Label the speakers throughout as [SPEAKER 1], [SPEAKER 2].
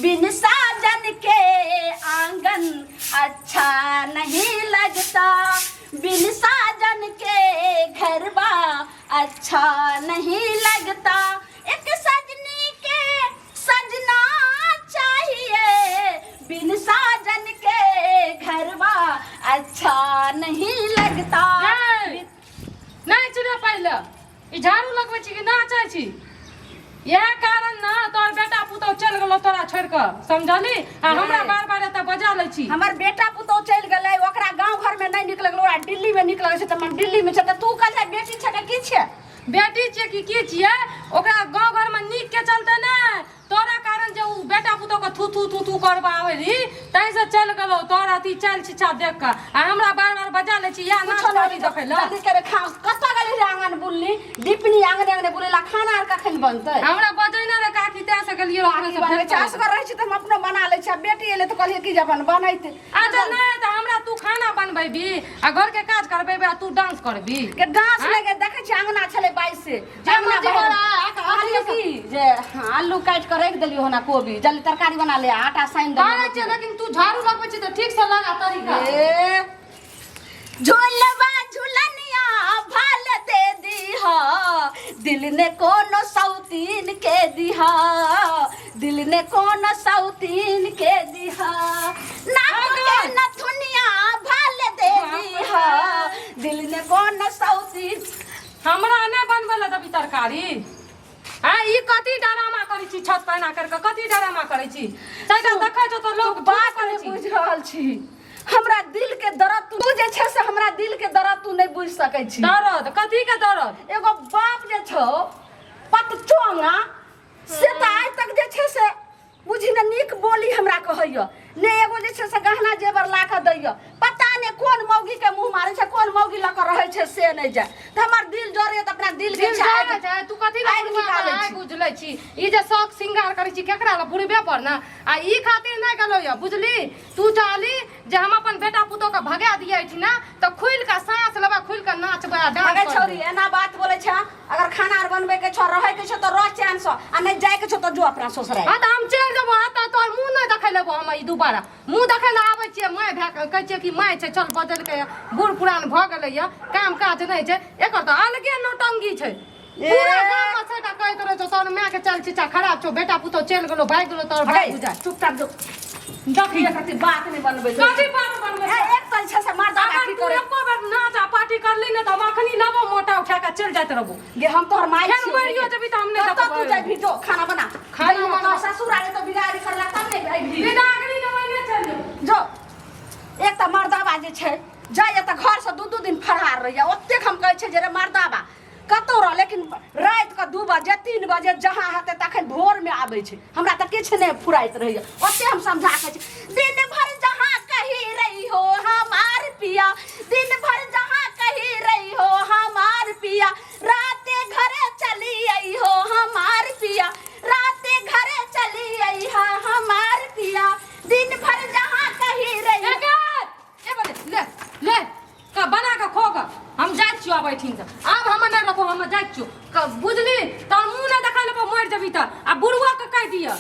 [SPEAKER 1] बिन साजन के आंगन अच्छा नहीं लगता, बिन साजन के घरबा अच्छा नहीं लगता। एक सजनी के सजना चाहिए, बिन साजन के घरबा अच्छा नहीं लगता।
[SPEAKER 2] नहीं चिड़िया पहिले ई झाड़ू लगबै छी कि नाचै छी? इएह कारण न तोहर बेटा पुतहु चलि गेलौ तोरा छोड़ि कऽ, समझली? आ हमरा बार बार एतऽ बजा लै छी।
[SPEAKER 1] हमर बेटा पुतहु चलि गेलै, ओकरा गाँव घरमे नहि नीक लगलै, ओकरा दिल्लीमे नीक लगै छै। तऽ मन दिल्लीमे छै तऽ तू कहै बेटी छै कि की छै?
[SPEAKER 2] बेटी छियै कि की छियै, ओकरा गाँव घरमे नीक के चलते नहि, तोरा कारण जे उ बेटा पुतोह के थू थू थू थू करबा आबै रही ताहि से चलि गेलौ तोहर अथी चालि छिछा देख कऽ, आ हमरा बार बार बजा लै छी इएह नाच
[SPEAKER 1] कुछो
[SPEAKER 2] पार्टी देखै लए।
[SPEAKER 1] जल्दी करे खा। कतऽ गेली रे आंगन बुलली दीपनी आंगने आंगने बुलेला, खाना आर कखन बनतै?
[SPEAKER 2] हमरा बजै ने रे काकी, तैं से गेलियै ओकरे
[SPEAKER 1] काकी
[SPEAKER 2] से
[SPEAKER 1] बनबै
[SPEAKER 2] भेंट
[SPEAKER 1] छै,
[SPEAKER 2] करै।
[SPEAKER 1] असगर रहै छी तऽ हम अपनो बना लै छी। आ बेटी एलै तऽ कहलियै कि जे अपन बनैतै।
[SPEAKER 2] अच्छा नहि तऽ हमरा तू खाना बनबेबी आ घर के काज करबेबी आ तू डांस करबी?
[SPEAKER 1] के डांस लगे देखै छी, अंगना छलै 22 से
[SPEAKER 2] जे
[SPEAKER 1] अंगना
[SPEAKER 2] मर्जी
[SPEAKER 1] बाहर।
[SPEAKER 2] बना,
[SPEAKER 1] कहलियै की जे हाँ, आलू काटि कऽ राखि देलियै होना, कोबी जल्दी तरकारी बना ले, आटा सानि
[SPEAKER 2] करै
[SPEAKER 1] देलियै।
[SPEAKER 2] छियै लेकिन तू झाड़ू लगबै छी तऽ ठीक से लगा तरीका।
[SPEAKER 1] ए, झूलवा झूलनिया भाल दे दीहा, दिल ने कोनो सौतीन के दीहा, दिल ने कोनो सौतीन के दीहा, नाक के नथुनिया भाल दे दीहा, दिल ने कोनो सौतीन।
[SPEAKER 2] हमरा नहि बनबै लए देबी तरकारी? आ ई कथी डरामा करै छी छत पर एना करके? कथी डरामा करै छी? तैटा देखै छौ तऽ लोक
[SPEAKER 1] बात
[SPEAKER 2] करै
[SPEAKER 1] नहि
[SPEAKER 2] छी।
[SPEAKER 1] बुझि रहल छी हमरा दिल के दर्द तू जे छै से, हमरा दिल के दर्द तू नहि बुझि सकै छी।
[SPEAKER 2] दर्द कथी के दर्द?
[SPEAKER 1] एगो बाप जे छौ पतचोंगा, से तऽ आइ तक जे छै से बुझी ने नीक बोली हमरा कहैया ने, एगो जे छै से गहना जेवर ला कऽ दैया। पता नहि कोन मौगी के मुँह मारै छै, कोन मौगी लऽ कऽ रहै छै से नहि जाय। तऽ हमर दिल जरैया तऽ अपना दिल के
[SPEAKER 2] दिल
[SPEAKER 1] छै आगि-
[SPEAKER 2] जरै छै, तू कथी लए
[SPEAKER 1] आगि
[SPEAKER 2] बुढ़वा पर
[SPEAKER 1] निकालै
[SPEAKER 2] आगि
[SPEAKER 1] छी।
[SPEAKER 2] उझलै छी? ई जे शौक श्रृंगार करै छी केकरा लए? बुढ़बे पर ने। आ ई खातिर नहि गेलौ यऽ, बुझली? तू चाहली जे हम अपन बेटा पुतोह के भगा दियै एहिठिना तऽ खुलि कऽ साँस लेबै, खुलि कऽ नाचबै आ डांस
[SPEAKER 1] अगर
[SPEAKER 2] करबै।
[SPEAKER 1] छौरी एना बात बोलै छै, अगर खाना आर बनबै के छौ, रहै के छौ तऽ रह चैन से, आ नहि जाय के छौ तऽ जो अपना ससुराल।
[SPEAKER 2] हाँ तऽ हम चलि जेबो। हाँ तऽ तोहर मुँह नहि देखै लेबो हम ई दुबारा। मुँह देखै लए आबै छियै माय भए कऽ, कहै छियै कि माय छै, चल बदलि कऽ, बूढ़ पुरान भऽ गेलैया, काम काज नहि छै, एकर तऽ अलगे नौटंकी छै। पूरा गाम मे सबटा कहैत रहै छौ तोहर माय के चल चिचा खराब छौ, बेटा पुतोह चलि गेलौ, भागि गेलौ तोहर भाय बुझाय।
[SPEAKER 1] चुपचाप जो।
[SPEAKER 2] देखी
[SPEAKER 1] कथी बात नहि बनबै छै।
[SPEAKER 2] कथी बात बनबै
[SPEAKER 1] ए, एक तल छै से मर्दा
[SPEAKER 2] अगर
[SPEAKER 1] की
[SPEAKER 2] तू
[SPEAKER 1] करे।
[SPEAKER 2] एको बेर नाच आ पार्टी करली ने तऽ हम अखनी लेबो मोटा उठा के चलि जाइत रहबो।
[SPEAKER 1] गे हम तोहर माय
[SPEAKER 2] फेर
[SPEAKER 1] छियौ।
[SPEAKER 2] मरियो जेबही तऽ हम नहि
[SPEAKER 1] कतऽ तू
[SPEAKER 2] देखबो।
[SPEAKER 1] जेबही? जो खाना बना।
[SPEAKER 2] खाना
[SPEAKER 1] जइहे
[SPEAKER 2] बना।
[SPEAKER 1] तोहर ससुर आरे तऽ बिगाड़ी करला तब नहि अयबही।
[SPEAKER 2] बिदागरी ने मरिये चलि जेबो।
[SPEAKER 1] जो। एक तऽ मर्दाबा जे छै जाइए तऽ घरसँ दू दू दिन फरार रहैए। ओतेक हम कहै छियै जे रे मर्दाबा कतौ रह, लेकिन राति कऽ 2 बजे 3 बजे जहाँ हेतै तखन भोरमे आबै छै। हमरा तऽ किछु नहि फुराइत रहैए, ओते हम समझा कऽ छी। दिन भर जहाँ कही रही हो हमार पिया, दिन भर जहाँ कही रही हो हमार पिया, राते घरे चली आई हो हमार पिया, राते घरे चली आई हा हमार पिया, दिन भर जहाँ कही रही।
[SPEAKER 2] ए गे, ए बने, ले ले का बना के खो ग, हम जाइत छियो आब एहिठिन से। आब हम नहि रखो, हम जाइत छियो। बुझली? तोहर मुँह नहि देखै लेबो, मरि जेबही तऽ। आ बुढ़वा के कहि दिअ।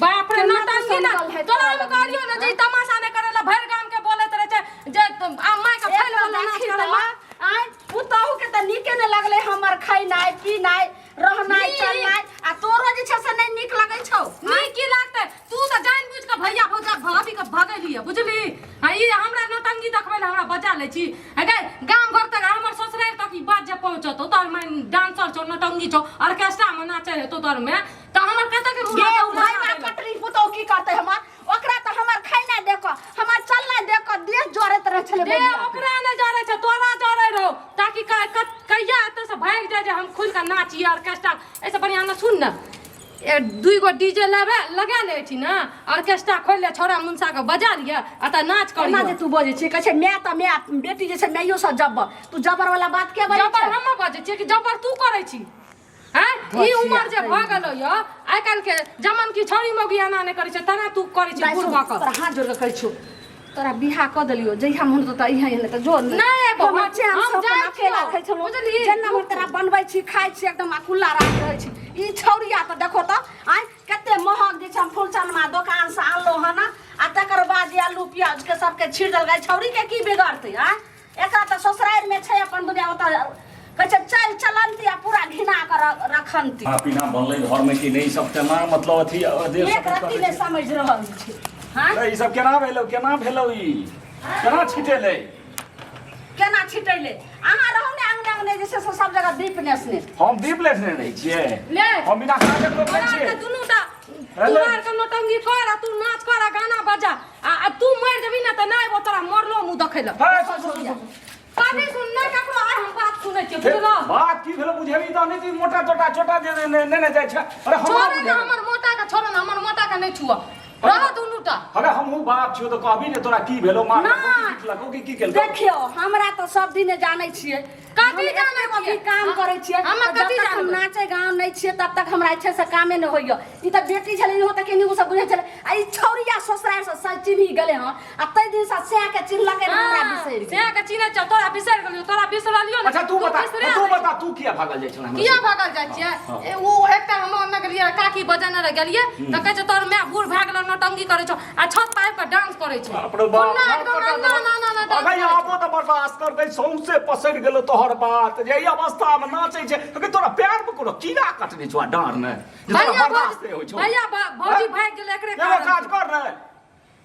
[SPEAKER 2] बाप रे,
[SPEAKER 1] केना तू
[SPEAKER 2] नौटंकी ना।
[SPEAKER 1] समझल है
[SPEAKER 2] तोरा
[SPEAKER 1] तोरा
[SPEAKER 2] हम
[SPEAKER 1] लग
[SPEAKER 2] कहलियो ने जे ई तमाशा नहि करे ला, भरि गाम के बोलैत रहै छै जे आ माय के फैल वाला नाच करे ला।
[SPEAKER 1] आय पुतहु के तऽ नीके नहि लगलै हमर खैनाइ पीनाइ रहनाइ
[SPEAKER 2] नीक।
[SPEAKER 1] चलनाइ, आ तोरो जे छै से नहि नीक लगै छौ।
[SPEAKER 2] नीक की लागतै? तू तऽ जानि बुझि कऽ भैया भौजा भाभी के भगेलियै, बुझली? आ ई हमरा नौटंकी देखबै लए हमरा बजा लै छी। आ गै, गाम घर तक हमर ससुरारि तक ई बात जे पहुँचतौ, तोहर माय डांसर छौ, नौटंकी छौ, ऑर्केस्ट्रा मे नाचै हेतौ तोहर माय, तऽ हमर कतऽ के
[SPEAKER 1] गे
[SPEAKER 2] मुँह
[SPEAKER 1] भाई बा कटरी पुतहु की करतै हमर? ओकरा तऽ हमर खैनाइ देख कऽ, हमर चलनाइ देख कऽ देह जरैत रहै छलै।
[SPEAKER 2] दे
[SPEAKER 1] बबुआ के।
[SPEAKER 2] ओकरा नहि जरै छै, तोरा जरै रहौ, ताकि कहिया एतऽ से भागि जाय जे हम खुलि कऽ नाची ऑर्केस्ट्रा। एहिसँ बढ़िआँ ने सुन ने, ए दुई गो डीजे लेबे लगा ले छी ने, ऑर्केस्ट्रा खोलि ले, छौड़ा मुनसा के बजा लिअ आ तऽ नाच कर।
[SPEAKER 1] एना जे तू बजै छी, कहै छै माय तऽ माय, बेटी जे छै माइयो सँ जब्बर। तू जबर वाला बात किया बजै
[SPEAKER 2] जबर
[SPEAKER 1] छै?
[SPEAKER 2] हम बजै छियै कि जबर तू करै छी? आँय, ई उमर जे भऽ गेलौ यऽ, आइ काल्हि के जमन की छौड़ी मौगी एना नहि करै छै तेना तू करै छी।
[SPEAKER 1] दाइ
[SPEAKER 2] बूढ़
[SPEAKER 1] सुन,
[SPEAKER 2] भऽ कऽ
[SPEAKER 1] तोरा हाथ जोड़ कऽ कहै छियौ, तोरा बियाह कऽ देलियौ, जहिया मन हेतौ तऽ अइहे, नहि तऽ जो।
[SPEAKER 2] नहि एबौ,
[SPEAKER 1] हमर चैन
[SPEAKER 2] हम
[SPEAKER 1] से अपन
[SPEAKER 2] जाइ
[SPEAKER 1] अकेला
[SPEAKER 2] छियौ,
[SPEAKER 1] रहै छलहुँ।
[SPEAKER 2] बुझलिही?
[SPEAKER 1] जेना हम तोरा बनबै छी, खाइ छी, एकदम अकुल्ला राख रहै छी। ई छौड़िया तऽ देखो तऽ आँय कते महग जे छै हम देलकै, छीट देलकै। छौरी के की बिगड़तै? आ एकरा तऽ ससुरारि में छै अपन दुनिया, ओतऽ कहै छै चल चलंती आ पूरा घिना कऽ रखंती।
[SPEAKER 3] खाना पीना बनलै घर में कि नहि? ई सब केना मतलब अथी अदेश
[SPEAKER 1] एक रत्ती नहि समझ रहल छै। हाँ,
[SPEAKER 3] ई सब केना भेलौ? केना भेलौ? ई केना छिटेलै?
[SPEAKER 1] केना छिटैले? अहाँ रहू ने अंगने अंगने जे छै से सब जगह दीप नेसने।
[SPEAKER 3] हम दीप लेसने रहै छियै?
[SPEAKER 2] ले।
[SPEAKER 3] हम बिना काजक लोक नहि
[SPEAKER 2] तोरा
[SPEAKER 3] छियै।
[SPEAKER 2] के दुनू टा
[SPEAKER 3] हेलो।
[SPEAKER 2] तोरा के नौटंकी कर आ तू नाच कर आ गाना बजा आ तू मरि जेबही ने तऽ नहि अयबो तोरा मरलो मुँह देखै लए।
[SPEAKER 3] हे, सुन, सुन, सुन, सुन।
[SPEAKER 2] कथी सुन? नहि ककरो आइ हम बात सुनै छियै,
[SPEAKER 3] हे,
[SPEAKER 2] बुझलह?
[SPEAKER 3] बात की भेलो बुझेबी तऽ नहि? मोटा तोटा छोटा जे ने ने जाइ छै। अरे हमरा
[SPEAKER 2] छोड़े ने
[SPEAKER 3] बुझेबी।
[SPEAKER 2] हमर मोटा के छोड़े ने, हमर मोटा के नहि छुअ, रह दुनू टा।
[SPEAKER 3] अरे हमहूँ बाप छियौ तऽ कहबी ने, तोरा की भेलो? मार
[SPEAKER 1] नहि।
[SPEAKER 3] पिटलको कि की केलको?
[SPEAKER 1] देखियौ, हमरा तऽ सब दिने जानै छियै।
[SPEAKER 2] कथी
[SPEAKER 1] हम
[SPEAKER 2] जानै
[SPEAKER 1] एतेक
[SPEAKER 2] छियै?
[SPEAKER 1] अभी काम करै छियै।
[SPEAKER 2] हमे
[SPEAKER 1] तऽ जब
[SPEAKER 2] कथी
[SPEAKER 1] तक हम
[SPEAKER 2] जानबै?
[SPEAKER 1] नाचे गाँव नहि छियै तब तक हमरा जे छै से कामे नहि होइए। ई तऽ बेटी छलै, इहो तऽ केनी सब बुझै छलै। आ ई छौरिया ससुरारि से चिन्ही गेलै हँ आ ताहि दिनसँ सएह के चिन्हलकै ने, हमरा बिसरि गेलै।
[SPEAKER 2] सएह के चिन्है छौ, तोरा बिसरि गेलियौ, तोरा बिसरलियौ ने।
[SPEAKER 3] अच्छा तू बता।
[SPEAKER 2] बिसरे
[SPEAKER 3] तू
[SPEAKER 2] जाइ
[SPEAKER 3] बता, तू किया भागल जाइ छल हमरा
[SPEAKER 2] किया
[SPEAKER 3] से?
[SPEAKER 2] भागल जाइ छियै?
[SPEAKER 3] हाँ।
[SPEAKER 2] ए, ओ एकटा हम ओन्ने गेलियै, काकी बजेने रह गेलियै तऽ कहै छै तोहर माय बूढ़ भए गेलौ, नौटंकी करै छौ आ छत पर आबि कऽ डांस करै छै।
[SPEAKER 3] बाप रे बाप।
[SPEAKER 2] कोना एकदम ना ना ना ना डांस
[SPEAKER 3] अरे
[SPEAKER 2] करै छै।
[SPEAKER 3] आबो तऽ बर्दाश्त कर गई, सौंसे पसरि गेलो तोहर बात जे ई अवस्था मे नाचै छै। अगे तोरा पैर मे कोनो कीड़ा कटने छौ आ डाँड़ मे जे तोरा
[SPEAKER 2] भैया
[SPEAKER 3] बर्दाश्त नहि होइ छौ?
[SPEAKER 2] भैया भौजी भागि गेलै एकरे
[SPEAKER 3] एगो
[SPEAKER 2] कारण।
[SPEAKER 3] काज कर ने,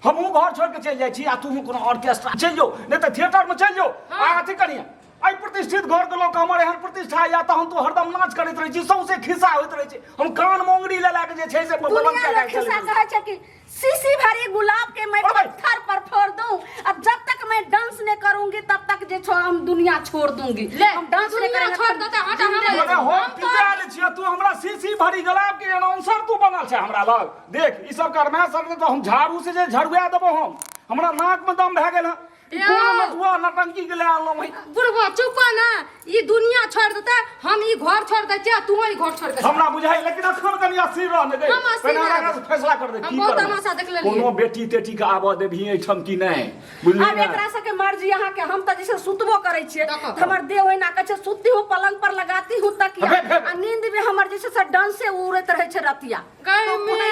[SPEAKER 3] हमहूँ घर छोड़ि कऽ चलि जाइ छी आ तूहूँ कोनो ऑर्केस्ट्रा चलि जो, नहि तऽ थिएटरमे चलि जो। आ अथी करिहे, एहि प्रतिष्ठित घरके लोक हमर एहन प्रतिष्ठा या तहन तू हरदम नाच करैत रहै छी, सौंसे खिस्सा होइत रहै छै। हम कान मोंगरी लए लए कऽ जे छै से
[SPEAKER 1] दुनिया
[SPEAKER 3] बलम
[SPEAKER 1] लोग खिस्सा कहै छै कि शीशी भरी गुलाब के मैं
[SPEAKER 3] अरे भाई।
[SPEAKER 1] पत्थर पर फोड़ दूं, अब जब तक मैं डांस नहीं करूंगी तब तक जे छो हम दुनिया छोड़ दूंगी।
[SPEAKER 2] ले,
[SPEAKER 1] हम डांस नहीं
[SPEAKER 2] दुनिया
[SPEAKER 1] करेंगे
[SPEAKER 2] छोड़
[SPEAKER 1] तब
[SPEAKER 2] देते, हटा
[SPEAKER 1] जिंदगी
[SPEAKER 2] हमरा।
[SPEAKER 3] अरे हम
[SPEAKER 2] हम तो-
[SPEAKER 3] पितायल छियै, तू हमरा शीशी भरी गुलाब के अनाउंसर तू बनल छै हमरा लग। देख, ई सब करमे सर तऽ हम झाड़ू से जे झड़ुआ देबो। हम हमरा नाक में दम भए गेल हँ। ई
[SPEAKER 2] यौ।
[SPEAKER 3] कोन नटुआ नटंकी के ले आनलहुँ है?
[SPEAKER 2] बुढ़बा चुप ना, ई दुनिया छोड़ देते, हम ई घर छोड़ दै छियै, तू ई घर छोड़ दे।
[SPEAKER 3] हमरा बुझाइ, लेकिन अखन कनि अस्थिर रह ने गई।
[SPEAKER 2] हम अस्थिर
[SPEAKER 3] पहिने
[SPEAKER 2] नहि
[SPEAKER 3] हमरा
[SPEAKER 2] रहबै।
[SPEAKER 3] फैसला कर दे।
[SPEAKER 2] हम
[SPEAKER 3] की
[SPEAKER 2] बहुत
[SPEAKER 3] करबै?
[SPEAKER 2] तमाशा देख लेलियै।
[SPEAKER 3] कोनो बेटी तेटी के आबऽ देबही एहिठाम कि नहि, बुझलिही
[SPEAKER 1] आब
[SPEAKER 3] ने?
[SPEAKER 1] एकरा सबके मर्जी अहाँके। हम तऽ जैसे सुतबो करै छियै
[SPEAKER 2] देखो।
[SPEAKER 1] तऽ हमर देह ओहिना कहै छै, सुतती हूँ पलंग पर लगाती हूँ तकिया
[SPEAKER 3] अबे, अबे।
[SPEAKER 1] आ नींद में हमर जे छै से डांसे उड़ैत रहै छै रतिया।
[SPEAKER 2] गै माय।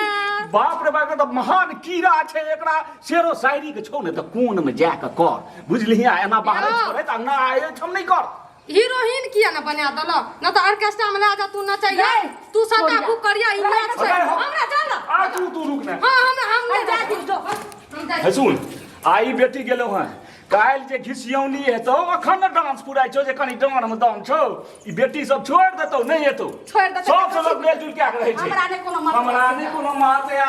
[SPEAKER 3] बाप रे बाप, तऽ महान कीड़ा छै। एकरा शेरो शायरी के छौ ने तऽ कोन में जा कऽ कर, बुझलिही? आ एना बाहर
[SPEAKER 2] यौ।
[SPEAKER 3] छोड़े तऽ अंगना एहिठाम नहि कर।
[SPEAKER 2] हीरोइन किया ना बना देलक? न तऽ ऑर्केस्ट्रा में ला जा, तू नचैया,
[SPEAKER 1] गै,
[SPEAKER 2] तू सबटा
[SPEAKER 1] छोड़िया।
[SPEAKER 2] बुक करिया, ई नाच छै।
[SPEAKER 3] अरे हम-
[SPEAKER 2] हमरा जा ना।
[SPEAKER 3] आ तू तू रुक ने।
[SPEAKER 2] हां, हमरा हम नहीं
[SPEAKER 1] जा दी, जो।
[SPEAKER 2] हम जाइ।
[SPEAKER 3] हे सुन, आई बेटी गेलौ हँ, काल्हि जे घिसियौनी हेतौ, अखन ने डांस पुराइ छौ जे कनि डाँड़ मे दम छौ। ई बेटी सब छोड़ि देतौ, नहि हेतौ।
[SPEAKER 1] छोड़ि देतौ।
[SPEAKER 3] सब से लोग मिलजुल के रहै छै।
[SPEAKER 1] हमरा नहि कोनो मतलब।
[SPEAKER 3] हमरा नहि कोनो मात।